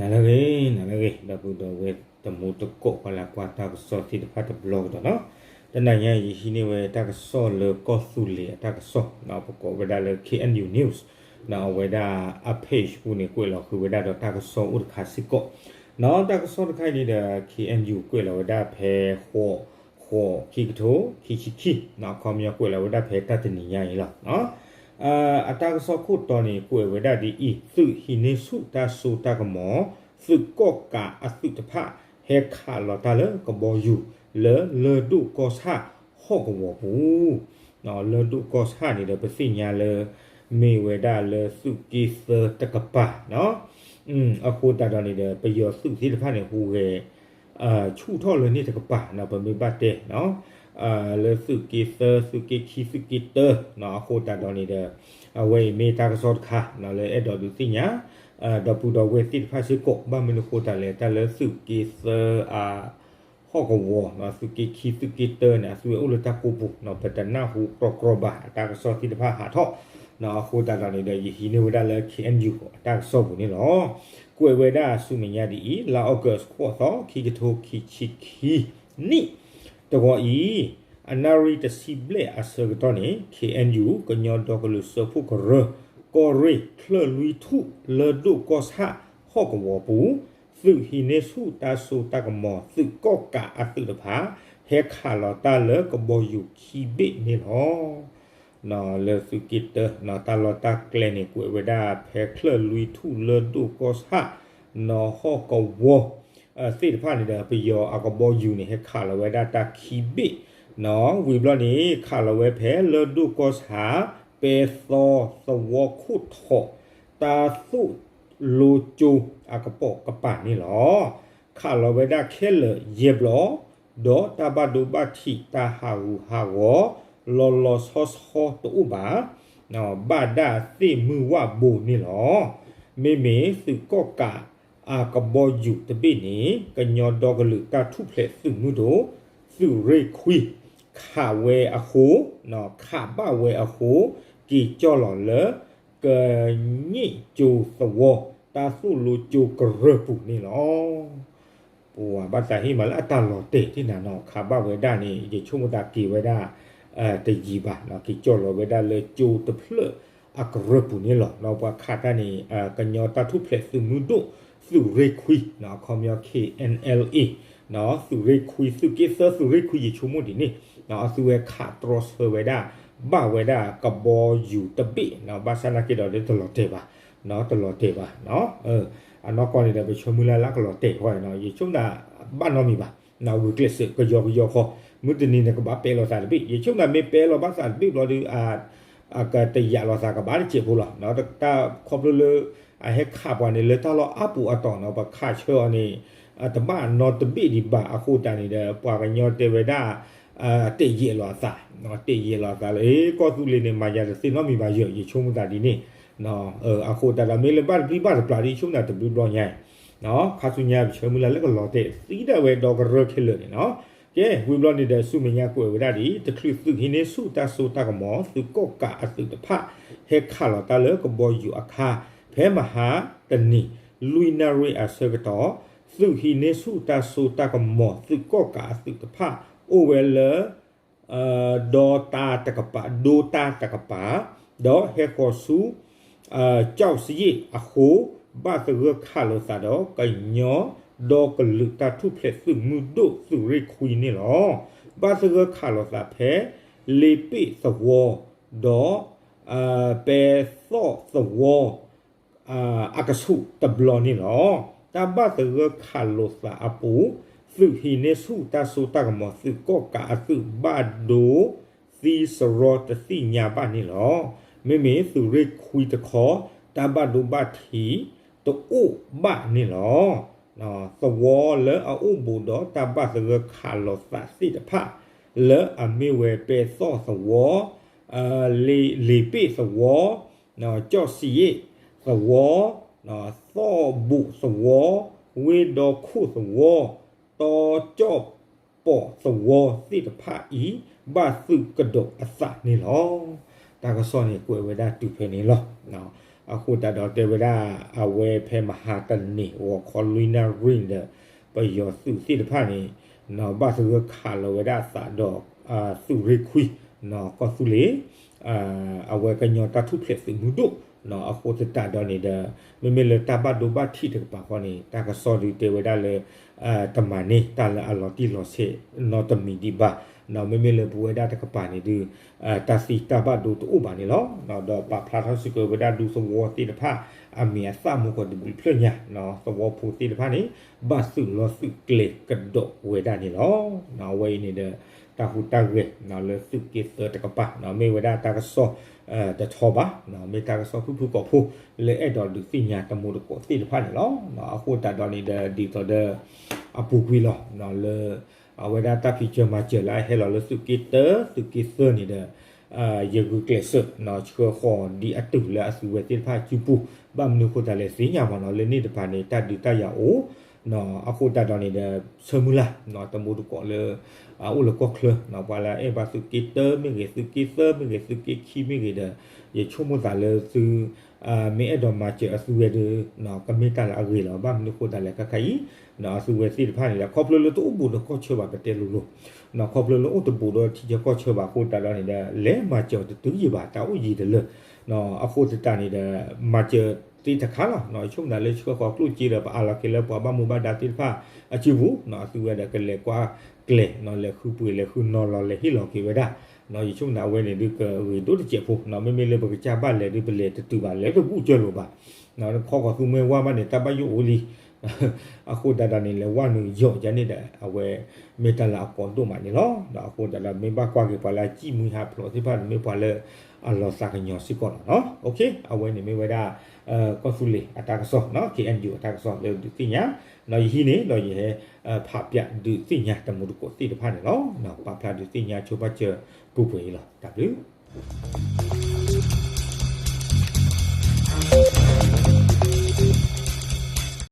နၤလၢအဂ့ၤ နၤလၢအဂ့ၤ ဒီပုၢ်ဒီဝဲၢ်တံၤသကိး ပှၤလၢကွၢ်တၢ်ကစီၣ်သ့ၣ်တဖၣ်တဘျီကဒီးနီၤ, တနံၤညါအံၤ ယဟံးန့ၢ်ဝဲတၢ်ကစီၣ်လၢကီၢ်သူလ့ၤအတၢ်ကစီၣ်နီၤ, ပကိးဝဲဒၣ်လၢ K N U News နီၤ, အဝဲဒၣ်အ page ပူၤန့ၣ် ကွဲးလီၤဃုာ်ဝဲဒၣ်ဒီးတၢ်ကစီၣ်အိၣ်တခါစ့ၢ်ကီးနီၤ, တၢ်ကစီၣ်တခါအံၤန့ၣ်ဒီး K N U ကွဲးလီၤဝဲဒၣ်ဖဲဃိး ဃိး ခံကထိခံဆံခံနီၤ, အခီပညီကွဲးလီၤဝဲဒၣ်ဖဲတၢ်တနံၤညါအံၤလီၤ. အတၢ်ကစီၣ်ခိၣ်တီန့ၣ် ကွဲးဝဲဒၣ်ဒ်အံၤ, သုးဟံးန့ၢ်ဆူၣ်တၢ်စိတၢ်ကမီၤ, သုးကီၣ်ကးအသုးတဖၣ် ဟဲခးလီၤတၢ်လၢကဘီယူၤ လၢလၢၢ်ဒိၣ်ကီၢ်ဆၣ်ဟီၣ်ကဝီၤပူၤ လၢၢ်ဒိၣ်ကီၢ်ဆၣ်န့ၣ်ဒီး ပသ့ၣ်ညါလၢ မ့ၢ်ဝဲဒၣ်လၢသုးက့သၢတကပၤနီၤ, အဃိသတးဒီးန့ၣ်ဒီး ပယီၤသုးသ့ၣ်တဖၣ်န့ၣ် ဟူးဂဲၤ ဆူၣ်ထီၣ်လၢန့ၣ်တကပၤနီၤ, ပမ့ၢ်ဘၣ်တဲနီၤ, လၢသုးက့သၢ သုးက့ခံ သုးက့တၢနီၤ, အဃိသတးဒီးန့ၣ်ဒီး အဝဲအံၤမ့ၢ်တၢ်ကစီၣ်တခါနီၤ လၢအဲၣ်ဒိးဒုးသ့ၣ်ညါ ဒီပုၢ်ဒီဝဲၢ်သ့ၣ်တဖၣ်စ့ၢ်ကီး, ဘၣ်မနုၤအဃိသတးလဲၣ်, တၢ်လၢသုးက့သၢအ ဟီၣ်ကဝီၤနီၤ, သုးက့ခံ သုးက့တၢန့ၣ် အသုဝဲအိၣ်လၢတၢ်ကိးပူၤနီၤ, ပတနၢ်ဟူကြီကြီဘၣ် အတၢ်ကစီၣ်သ့ၣ်တဖၣ်ဟးထီၣ်နီၤ, အဃိသတးဒီးန့ၣ်ဒီး ယဟံးန့ၢ်ဝဲဒၣ်လၢ K N U အတၢ်ကစီၣ်ပူၤန့ၣ်လီၤ. ကွဲးဝဲဒၣ်ဆူမဲာ်ညါဒ်အံၤ, လါအီကူး ဃိးသီ ခံကထိခံဆံခံနံၣ် တဂီၤအံၤ အနၣ်ရံၣ်တဆံဘျဲၣ်အဆၢကတီၢ်န့ၣ် K N U ကညီဒီကလုာ်စၢဖှိၣ်ကရၢ ကီၢ်ရ့ၣ် ချၢၣ်လွံၢ်ထူၣ်လၢၢ်ဒိၣ်ကီၢ်ဆၣ်ဟီၣ်ကဝီၤပူၤ သုးဟံးန့ၢ်ဆူၣ်တၢ်စိတၢ်ကမီၤ သုးကီၣ်ကးအသုးတဖၣ် ဟဲခးလီၤတၢ်လၢကဘီယူၤခံဘ့ၣ်န့ၣ်လီၤ. လၢသုးက့တၢနီၤ, တၢ်လီၢ်တၢ်ကျဲန့ၣ် ကွဲးဝဲဒၣ်ဖဲချၢၣ်လွံၢ်ထူၣ်လၢၢ်ဒိၣ်ကီၢ်ဆၣ်နီၤ ဟီၣ်ကဝီၤ သ့ၣ်တဖၣ်န့ၣ်ဒီး ပယီၤအကဘီယူၤန့ၣ် ဟဲခးလီၤဝဲဒၣ်တၢ်ခံဘ့ၣ်နီၤ, ဝံၤဘျီန့ၣ် ခးလီၤဝဲဖဲလၢၢ်ဒိၣ်ကီၢ်ဆၣ် ပဲသီသဝီခိၣ်ထိး တၢ်သိၣ်လိကၠိအကပိာ်ကပၤန့ၣ်လီၤ. ခးလီၤဝဲဒၣ်ခဲလၢာ်ယဲၢ်ဘျီ ဒီးတၢ်ဘၣ်ဒိဘၣ်ထံးတၢ်ဟးဂူာ်ဟးဂီၤ လီၤလီၤဆီဆီတအိၣ်ဘၣ်. ဘၣ်ဒၣ်သ့ၣ်မုၢ်ဝၣ်ဘိန့ၣ်လီၤ. မ့မ့ၢ်သုးကီၣ်ကးအကဘီယူၤတဘ့ၣ်န့ၣ် ကညီဒီကလုာ်တၢ်ထူၣ်ဖျဲးသုးမုၢ်ဒိၣ် သုးရ့ၣ်ခွံ ခးဝဲအဃိ, ခးဘၣ်ဝဲအဃိ က့ၤကၠီၣ်လီၤလၢ ကည့ၣ်ကၠိသဝီ တၢ်သိၣ်လိကၠိကရၢၢ်ပူၤန့ၣ်လီၤ. ပှၤဘၣ်သးဟ့ၣ်မးလၢအတၢ်လီၤတဲာ်တ့ၢ်နၤနီၤ, ခးဘၣ်ဝဲဒၣ်န့ၣ် ယဆိကမိၣ်သးက့ၤဝဲဒၣ် တယံာ်ဘၣ်, က့ၤကၠီၣ်လီၤဝဲဒၣ်လၢကၠိတဖျၢၣ်အကရၢၢ်ပူၤန့ၣ်လီၤ. ပှၤခးတၢ်န့ၣ် ကညီတၢ်ထူၣ်ဖျဲးသုးမုၢ်ဒိၣ် သုးရ့ၣ်ခွံ အခီပညီ K N L A သုးရ့ၣ်ခွံ သုးက့သၢ သုးရ့ၣ်ခွံ ယဆိကမိၣ်ဒ်န့ၣ် အသုဝဲခးတြီဆၢဝဲဒၣ် ဘၣ်ဝဲဒၣ်ကဘီယူၤတဘ့ၣ်, ဘၣ်ဆၣ်နာ်က့ဒီးတလီၤတဲာ်ဘၣ်, တလီၤတဲာ်ဘၣ်. အနီၢ်ကီၢ်န့ၣ်ဒီး ပဆၢမုၢ်လၢ်လၢကလီၤတဲာ်ဃီ, ယဆိကမိၣ်သးဘၣ်နီတမံၤဘၣ်, ဂုာ်ကျဲးစၢးကယီကယီခီ, မုၢ်တနံၤန့ၣ်ကဘၣ်ပဲာ်လိာ်သးတဘ့ၣ်, ယဆိကမိၣ်သးမ့ၢ်ပဲာ်လိာ်ဘၣ်သးတဘ့ၣ်ဘျီဒီး ကတယာ်လိာ်သးကဘၣ်တစဲးဖိလီၤ. တၢ်ခီဖျိလၢ အဟဲခးပှၤန့ၣ် လၢတၢ်လီၢ်အါပူၤအတီၢ်နီၤ, ပှၤခးဆၢအီၤန့ၣ် တဘၣ်နီတဘ့ၣ်ဒံးဘၣ်အဃိသတးန့ၣ်ဒီး ပှၤကညီတဲဝဲဒၣ် တဲာ်ယဲာ်လီၤအသး, တဲာ်ယဲာ်လီၤအသးလၢ ကီၢ်သူလ့ၤန့ၣ် မၤယၤတသ့နီတမံၤဘၣ်ယဲၢ်, ယဆိကမိၣ်သးဒ်န့ၣ်. အဃိသတးဒီး မ့ၢ်လၢဘၣ်တဘျုးဘၣ်တဘျီဒီး ယဆိကမိၣ်သးတဘျုးဘျီညါ ခါဆူညါပဆၢမုၢ်လၢ်လၢကလီၤတဲာ်သံဒၣ်ဝဲဒီကရၢခဲလၢာ်န့ၣ်နီၤ. ကဲ ဝံၤဘျီန့ၣ်ဒီး ဆူမဲာ်ညါကွဲးဝဲဒၣ်ဒ်အံၤ, တချုးသုးဟံးန့ၢ်ဆူၣ်တၢ်စိတၢ်ကမီၤ သုးကီၣ်ကးအသုးတဖၣ် ဟဲခးလီၤတၢ်လၢကဘီယူၤအခါ ဖဲမဟါတနံၤ လွံၢ်နၣ်ရံၣ်အဆၢကတီၢ် သုးဟံးန့ၢ်ဆူၣ်တၢ်စိတၢ်ကမီၤ သုးကီၣ်ကးအသုးတဖၣ် အိၣ်ဝဲလၢ ဒီတၢ်တကပၤ, ဒိတၢ်တကပၤ, ဒီးဟဲဃီၤဆူ ကၠီၣ်စယ့ၣ်အဃိ ဘၣ်သဂၢၢ်ခးလိာ်သးဒီး ကညီဒီကလုာ်တၢ်ထူၣ်ဖျဲးသုးမုၢ်ဒိၣ်သုးရ့ၣ်ခွံန့ၣ်လီၤ. ဘၣ်သဂၢၢ်ခးလိာ်သးဖဲ လ့ပ့ၣ်သဝီ ဒီး ပဲသီၣ်သဝီ အကဆူးတဘျီန့ၣ်လီၤ. တၢ်ဘၣ်သဂၢၢ်ခးလိာ်သးအပူၤ သုးဟံးန့ၢ်ဆူၣ်တၢ်စိတၢ်ကမီၤ သုးကီၣ်ကးအသုးဘၣ်ဒိသံစရီတသ့ၣ်ညါဘၣ်န့ၣ်လီၤ. မ့မ့ၢ်သုးရ့ၣ်ခွံတခီ တၢ်ဘၣ်ဒိဘၣ်ထံးတအိၣ်ဘၣ်န့ၣ်လီၤ. သဝီလၢအအိၣ်ဘူးဒီးတၢ်ဘၣ်သဂၢၢ်ခးလိာ်သးသ့ၣ်တဖၣ် လၢအမ့ၢ်ဝဲပဲသီၣ်သဝီ လ့ပ့ၣ်သဝီ ကၠီၣ်စယ့ၣ်သဝီ သီၣ်ဘူးသဝီ ဝ့ၢ်ဒီခိၣ်သဝီ တီကၠီၣ်ပီၣ်သဝီသ့ၣ်တဖၣ်အံၤ ဘၣ်သုးကဒိးအသးန့ၣ်လီၤ. တၢ်ကစီၣ်န့ၣ်ကွဲးဝဲဒၣ်တုၤဖဲန့ၣ်လီၤ. အဃိသတးဒီးတဲဝဲဒၣ် အဝဲဖဲမဟါတနံၤ ဂီၤခီလွံၢ်နၣ်ရံၣ်န့ၣ်ဒီး ပယီၤသုးသ့ၣ်တဖၣ်န့ၣ် ဘၣ်သဂၢၢ်ခးလီၤဝဲဒၣ်အသးဒီး သုးရ့ၣ်ခွံ ကီၢ်သူလ့ၤ အဝဲကညီတၢ်ထူၣ်ဖျဲးသုးမုၢ်ဒိၣ် အဃိသတးဒီးန့ၣ်ဒီး မ့မ့ၢ်လၢတၢ်ဘၣ်ဒိဘၣ်ထံးတကပၤဃီန့ၣ် တၢ်ကစီၣ်ဒုးတဲဝဲဒၣ်လၢ တမၤန့ၢ်တၢ်လၢအလီၤတံၢ်လီၤဆဲးနီတမံၤဒံးဘၣ်, မ့မ့ၢ်လၢပဝဲဒၣ်တကပၤန့ၣ်ဒုး တၢ်သံတၢ်ဘၣ်ဒိတအိၣ်ဘၣ်န့ၣ်လီၤ. ဒီးပာ်ဖျါထီၣ်စ့ၢ်ကီးဝဲဒၣ်ဒူသဝီသ့ၣ်တဖၣ် အမံၤအသၣ်မူကီးတဘျုးဖျၢၣ်ညါ, သဝီဖိသ့ၣ်တဖၣ်န့ၣ် ဘၣ်သုးလီၤသုးကျဲၤကဒီးဝဲဒၣ်န့ၣ်လီၤ. အဝဲအံၤန့ၣ်ဒီး တၢ်ဟူးတၢ်ဂဲၤလၢသုးက့သၢတကပၤ မ့ၢ်ဝဲဒၣ်တၢ်ကစီၣ်တထီဘၣ်, မ့ၢ်တၢ်ကစီၣ်ဖုၣ်ဖုၣ်ကိာ်ဖိ လၢအဲၣ်ဒိးဒုးသ့ၣ်ညါတမူတကိးသ့ၣ်တဖၣ်န့ၣ်လီၤ. အဃိသတးဒီးန့ၣ်ဒီး ဒ်သိးဒီး အပူၤကွံာ်လီၤ လၢ အဝဲဒၣ်တၢ်ဖံးစၢၤမၤစၢၤလၢအဟဲလီၤလၢသုးက့တၢ သုးက့သၢန့ၣ်ဒီး ယဂုာ်ကျဲးစၢး ဆှၢဃီၤဒ်အတုၤလၢအသုဝဲသ့ၣ်တဖၣ်အစုပူၤ, ဘၣ်မနုၤအဃိသတးလဲၣ်သ့ၣ်ညါမးနီၤ လၢန့ၣ်တဖၣ်န့ၣ် တၢ်ဒုးတၢ်ယၤအိၣ် အဃိသတးဒီးန့ၣ်ဒီး ဆၢမုၢ်လၢ် တမူတကိးလၢ အအိၣ်လၢကီၢ်ချၢ ပှၤလၢအအဲၣ်ဘၣ်သုးက့တၢမ့ၢ်ဂ့ၤ သုးက့သၢမ့ၢ်ဂ့ၤ သုးက့ခံမ့ၢ်ဂ့ၤဒီး ယဆိကမိၣ်သးလၢသု မ့ၢ်အဲၣ်ဒိးမၤစၢၤအသုဝဲဒီး ကမ့ၢ်တၢ်လၢအဂ့ၤလီၤ. ဘၣ်မနုၤအဃိသတးလဲၣ်ခဲခါအံၤ အသုဝဲသ့ၣ်တဖၣ်န့ၣ်ဒီး ခီဖျိလၢတအိၣ်ဘူးဒီးကီၢ်ဆၢဘၣ်ပတဲလိၤလိၤ ခီဖျိလၢအိၣ်တဘူးဒီးထံဆၢကီၢ်ဆၢဘၣ်အဃိသတးဒီးန့ၣ်ဒီး လဲၤမၤစၢၤတတုၤယံာ်ဘၣ် တၢ်အိၣ်ယံာ်တလၢ အဃိသတးန့ၣ်ဒီး မၤစၢၤသ့တခါလီၤ. ယဆိကမိၣ်သးလၢဆှၢဃီၤကျိၣ်စ့ဒီး ပအးလီၤက့ၤလၢပှၤဘၣ်မူဘၣ်ဒါသ့ၣ်တဖၣ်အစုပူၤ အသုဝဲဒီးကလဲၤကွၢ်ကျဲၤ လဲၤဃုပှ့ၤလဲၤဃုနီၤလီၤ လဲၤဟ့ၣ်လီၤက့ၤဝဲဒၣ် ယဆိကမိၣ်သးအဝဲန့ၣ်ဒုးကဂ့ၤဒိၣ်တစဲးဖိ မ့မ့ၢ်လၢပကစၢ်ဘၣ်လဲၤဒုးပလဲၤတတုၤဘၣ် လဲၤတဘူးကၢလိာ်ဘၣ် ခီဃီၤသူမွဲဝါဘၣ်န့ၣ် တၢ်ဘၣ်ယိၣ်အိၣ်လံ အဃိသတးဒီးန့ၣ် လဲၤဝါနုာ်ယီၤယါန့ၣ်ဒီး အဝဲမ့ၢ်တၢ်လၢအကီဒိၣ်မးန့ၣ်လီၤ. ဒီးအဃိသတးဒီး မ့ၢ်ဘၣ်ကွၢ်က့ၤပှၤလၢအစံၣ်မှံဟးဖျိးသ့ၣ်တဖၣ်န့ၣ် မ့ၢ်ပှၤလၢအလီၤသးကညီၤစ့ၢ်ကီးလီၤ. အဝဲန့ၣ်မ့ၢ်ဝဲဒၣ် ကီၢ်သူလ့ၤအတၢ်ကစီၣ် KNU အတၢ်ကစီၣ်လၢဒုးသ့ၣ်ညါ ဒီးယဟံးန့ၣ် ဒီးယဟဲ ဖးပၠးဒုးသ့ၣ်ညါတမူတကိးသ့ၣ်တဖၣ်န့ၣ်လီၤ. ပာ်ဖျါဒုးသ့ၣ်ညါဆိပာ်စၢၤပူၤပှဲၤအံၤလီၤ. တၢ်ဘျုး